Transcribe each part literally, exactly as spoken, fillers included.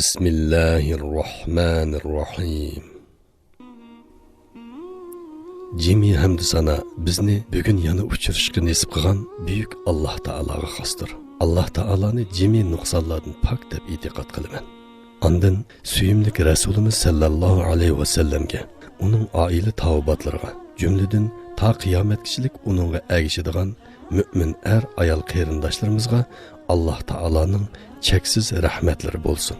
بىسمىللاھىررەھمانىررەھىم. جىمى ھەمدۇسانا بىزنى بۈگۈن يەنە ئۇچرىشىشقا نېسىپ قىلغان بۈيۈك ئاللاھ تائالاغا خاستۇر. ئاللاھ تائالانى جىمى نۇقسانلاردىن پاك دەپ ئېتىقاد قىلىمەن. ئاندىن سۆيۈملۈك رەسۇلىمىز سەللەللاھۇ ئەلەيھى ۋەسەللەمگە، ئۇنىڭ ئائىلە تاۋابىئاتلىرىغا، جۈملىدىن تا قىيامەتكىچىلىك ئۇنىڭغا ئەگىشىدىغان مۆمىن ئەر-ئايال قېرىنداشلىرىمىزغا ئاللاھ تائالانىڭ چەكسىز رەھمەتلىرى بولسۇن.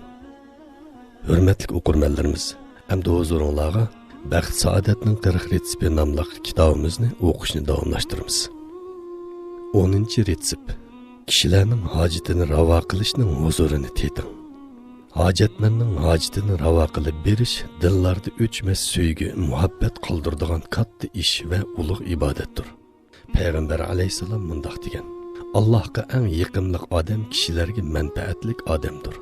ھۆرمەتلىك ئوقۇرمەنلىرىمىز، ئەمدى ھۇزۇرۇڭلارغا بەخت-سائادەتنىڭ قىرىق رېتسېپى ناملىق كىتابىمىزنى ئوقۇشنى داۋاملاشتۇرىمىز. ئونىنچى رېتسېپ. كىشىلەرنىڭ ھاجىتىنى راۋا قىلىشنىڭ ھۇزۇرىنى تېتىڭ. ھاجەتمەننىڭ ھاجىتىنى راۋا قىلىپ بېرىش دىللاردا ئۆچمەس سۆيگۈ، مۇھەببەت قالدۇرىدىغان كاتتا ئىش ۋە ئۇلۇغ ئىبادەتتۇر. پەيغەمبەر ئەلەيھىسسالام مۇنداق دېگەن: «ئاللاھقا ئەڭ يېقىملىق ئادەم كىشىلەرگە مەنپەئەتلىك ئادەمدۇر.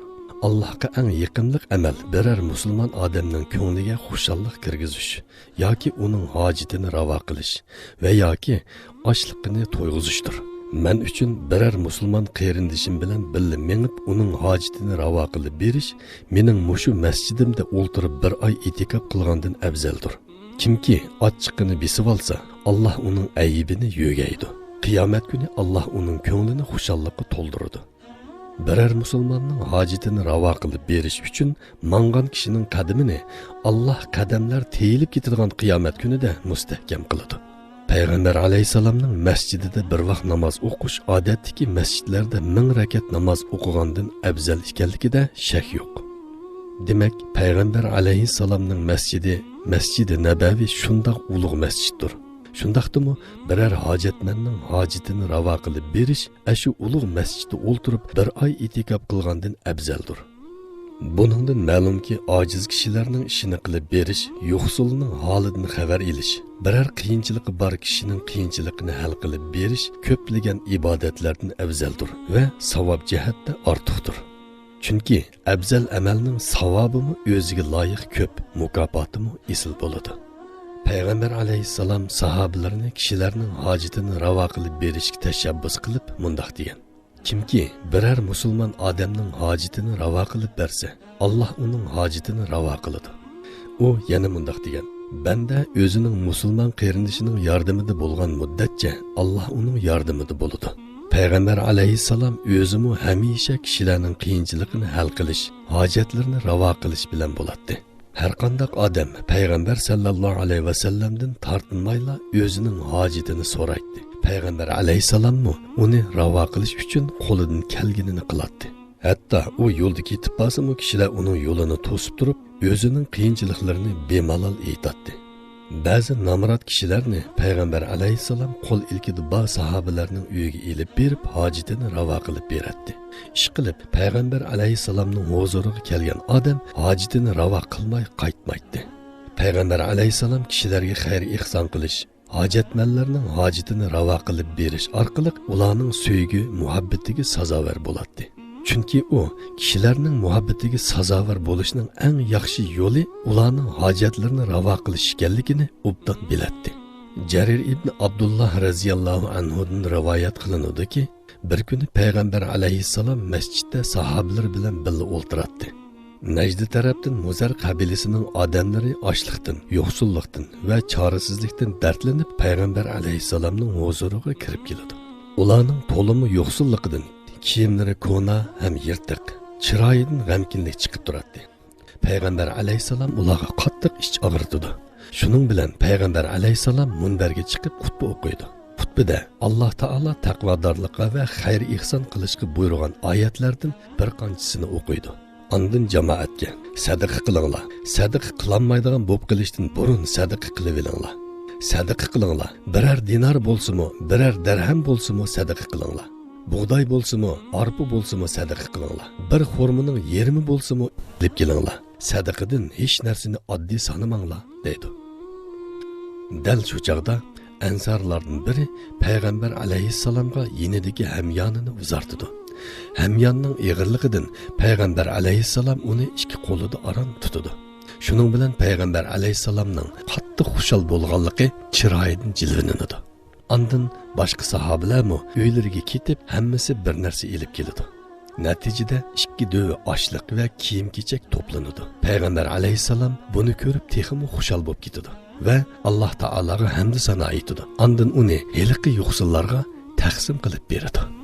ئاللاھقا ئەڭ يېقىملىق ئەمەل بىرەر مۇسۇلمان ئادەمنىڭ كۆڭلىگە خۇشاللىق كىرگۈزۈش ياكى ئۇنىڭ ھاجىتىنى راۋا قىلىش ۋە ياكى ئاچلىقىنى تويغۇزۇشتۇر. مەن ئۈچۈن بىرەر مۇسۇلمان قېرىندىشىم بىلەن بىللە مېڭىپ، ئۇنىڭ ھاجىتىنى راۋا قىلىپ بېرىش مېنىڭ مۇشۇ مەسچىتىمدە ئولتۇرۇپ بىر ئاي ئېتىكاپ قىلغاندىن ئەۋزەلدۇر. كىمكى ئاچچىقىنى بېسىۋالسا، ئاللاھ ئۇنىڭ ئەيىبىنى يۆگەيدۇ. قىيامەت كۈنى ئاللاھ ئۇنىڭ كۆڭلىنى خۇشاللىققا تولدۇرىدۇ.» بىرەر مۇسۇلماننىڭ ھاجىتىنى راۋا قىلىپ بېرىش ئۈچۈن ماڭغان كىشىنىڭ قەدىمىنى ئاللاھ قەدەملەر تېيىلىپ كېتىدىغان قىيامەت كۈنىدە مۇستەھكەم قىلىدۇ. پەيغەمبەر ئەلەيھىسسالامنىڭ مەسچىتىدە بىر ۋاق ناماز ئوقۇش ئادەتتىكى مەسچىتلەردە مىڭ رەكەت ناماز ئوقۇغاندىن ئەۋزەل ئىكەنلىكىدە شەك يوق. دېمەك، پەيغەمبەر ئەلەيھىسسالامنىڭ مەسچىتى، مەسچىدى نەبەۋى شۇنداق ئۇلۇغ مەسچىتتۇر. شۇنداقتىمۇ بىرەر ھاجەتمەننىڭ ھاجىتىنى راۋا قىلىپ بېرىش ئەشۇ ئۇلۇغ مەسچىتتە ئولتۇرۇپ بىر ئاي ئېتىكاپ قىلغاندىن ئەۋزەلدۇر. بۇنىڭدىن مەلۇمكى، ئاجىز كىشىلەرنىڭ ئىشىنى قىلىپ بېرىش، يوقسۇلنىڭ ھالىدىن خەۋەر ئېلىش، بىرەر قىيىنچىلىقى بار كىشىنىڭ قىيىنچىلىقىنى ھەل قىلىپ بېرىش كۆپلىگەن ئىبادەتلەردىن ئەۋزەلدۇر ۋە ساۋاب جەھەتتە ئارتۇقتۇر. چۈنكى ئەۋزەل ئەمەلنىڭ ساۋابىمۇ ئۆزىگە لايىق كۆپ، مۇكاپاتىمۇ ئېسىل بولىدۇ. پەيغەمبەر ئەلەيھىسسالام ساھابىلىرىنى كىشىلەرنىڭ ھاجىتىنى راۋا قىلىپ بېرىشكە تەشەببۇس قىلىپ مۇنداق دېگەن: «كىمكى بىرەر مۇسۇلمان ئادەمنىڭ ھاجىتىنى راۋا قىلىپ بەرسە، ئاللاھ ئۇنىڭ ھاجىتىنى راۋا قىلىدۇ.» ئۇ يەنە مۇنداق دېگەن: «بەندە ئۆزىنىڭ مۇسۇلمان قېرىندىشىنىڭ ياردىمىدە بولغان مۇددەتچە ئاللاھ ئۇنىڭ ياردىمىدە بولىدۇ.» پەيغەمبەر ئەلەيھىسسالام ئۆزىمۇ ھەمىشە كىشىلەرنىڭ قىيىنچىلىقىنى ھەل قىلىش، ھاجەتلىرىنى راۋا قىلىش بىلەن بولاتتى. ھەرقانداق ئادەم پەيغەمبەر سەللەللاھۇ ئەلەيھى ۋەسەللەمدىن تارتىنمايلا ئۆزىنىڭ ھاجىتىنى سورايتتى. پەيغەمبەر ئەلەيھىسسالاممۇ ئۇنى راۋا قىلىش ئۈچۈن قولىدىن كەلگىنىنى قىلاتتى. ھەتتا ئۇ يولدا كېتىپ بارسىمۇ، كىشىلەر ئۇنىڭ يولىنى توسۇپ تۇرۇپ، ئۆزىنىڭ قىيىنچىلىقلىرىنى بىمالال ئېيتاتتى. بەزى نامرات كىشىلەرنى پەيغەمبەر ئەلەيھىسسالام قول ئىلكىدە بار ساھابىلەرنىڭ ئۆيىگە ئېلىپ بېرىپ، ھاجىتىنى راۋا قىلىپ بېرەتتى. ئىشقىلىپ، پەيغەمبەر ئەلەيھىسسالامنىڭ ھۇزۇرىغا كەلگەن ئادەم ھاجىتىنى راۋا قىلماي قايتمايتتى. پەيغەمبەر ئەلەيھىسسالام كىشىلەرگە خەير-ئېھسان قىلىش، ھاجەتمەنلەرنىڭ ھاجىتىنى راۋا قىلىپ بېرىش ئارقىلىق ئۇلارنىڭ سۆيگۈ، مۇھەببىتىگە سازاۋەر بولاتتى. چۈنكى ئۇ كىشىلەرنىڭ مۇھەببىتىگە سازاۋەر بولۇشنىڭ ئەڭ ياخشى يولى ئۇلارنىڭ ھاجەتلىرىنى راۋا قىلىش ئىكەنلىكىنى ئوبدان بىلەتتى. جەرىر ئىبنى ئابدۇللا رەزىياللاھۇ ئەنھۇدىن رىۋايەت قىلىنىدۇكى، بىر كۈنى پەيغەمبەر ئەلەيھىسسالام مەسچىتتە ساھابىلىرى بىلەن بىللە ئولتۇراتتى. نەجدى تەرەپتىن مۇزەر قەبىلىسىنىڭ ئادەملىرى ئاشلىقتىن، يوقسۇللۇقتىن ۋە چارىسىزلىكتىن دەردلىنىپ، پەيغەمبەر ئەلەيھىسسالامنىڭ ھۇزۇرىغا كىرىپ كېلىدۇ. ئۇلارنىڭ تولىمۇ يوقسۇللۇقىدىن، كىيىملىرى كونا ھەم يىرتىق، چىرايىدىن غەمكىنلىك چىقىپ تۇراتتى. پەيغەمبەر ئەلەيھىسسالام ئۇلارغا قاتتىق ئىچ ئاغرىتىدۇ. شۇنىڭ بىلەن پەيغەمبەر ئەلەيھىسسالام مۇنبەرگە چىقىپ خۇتبە ئوقۇيدۇ. خۇتبىدە ئاللاھ تائالا تەقۋادارلىققا ۋە خەير-ئېھسان قىلىشقا بۇيرۇغان ئايەتلەردىن بىر قانچىسىنى ئوقۇيدۇ. ئاندىن جامائەتكە، «سەدىقە قىلىڭلار، سەدىقە قىلالمايدىغان بولۇپ قېلىشتىن بۇرۇن سەدىقە قىلىۋېلىڭلار. سەدىقە قىلىڭلار، بىرەر دىنار بولسىمۇ، بىرەر دەرھەم بولسىمۇ سەدىقە قىلىڭلار. بۇغداي بولسىمۇ، ئارپا بولسىمۇ سەدىقە قىلىڭلار. بىر خورمىنىڭ يېرىمى بولسىمۇ ئېلىپ كېلىڭلار. سەدىقىدىن ھېچ نەرسىنى ئاددىي سانىماڭلار» دەيدۇ. دەل شۇ چاغدا ئەنسارلاردىن بىرى پەيغەمبەر ئەلەيھىسسالامغا يېنىدىكى ھەميانىنى ئۇزارتىدۇ. ھەمياننىڭ ئېغىرلىقىدىن پەيغەمبەر ئەلەيھىسسالام ئۇنى ئىككى قولىدا ئاران تۇتىدۇ. شۇنىڭ بىلەن پەيغەمبەر ئەلەيھىسسالامنىڭ قاتتىق خۇشال بولغانلىقى چىرايىدىن جىلۋىلىنىدۇ. ئاندىن باشقا ساھابىلەرمۇ ئۆيلىرىگە كېتىپ، ھەممىسى بىر نەرسە ئېلىپ كېلىدۇ. نەتىجىدە ئىككى دۆۋە ئاشلىق ۋە كىيىم-كېچەك توپلىنىدۇ. پەيغەمبەر ئەلەيھىسسالام بۇنى كۆرۈپ تېخىمۇ خۇشال بولۇپ كېتىدۇ ۋە ئاللاھ تائالاغا ھەمدۇ سانا ئېيتىدۇ. ئاندىن ئۇنى ھېلىقى يوقسۇللارغا تەقسىم قىلىپ بېرىدۇ.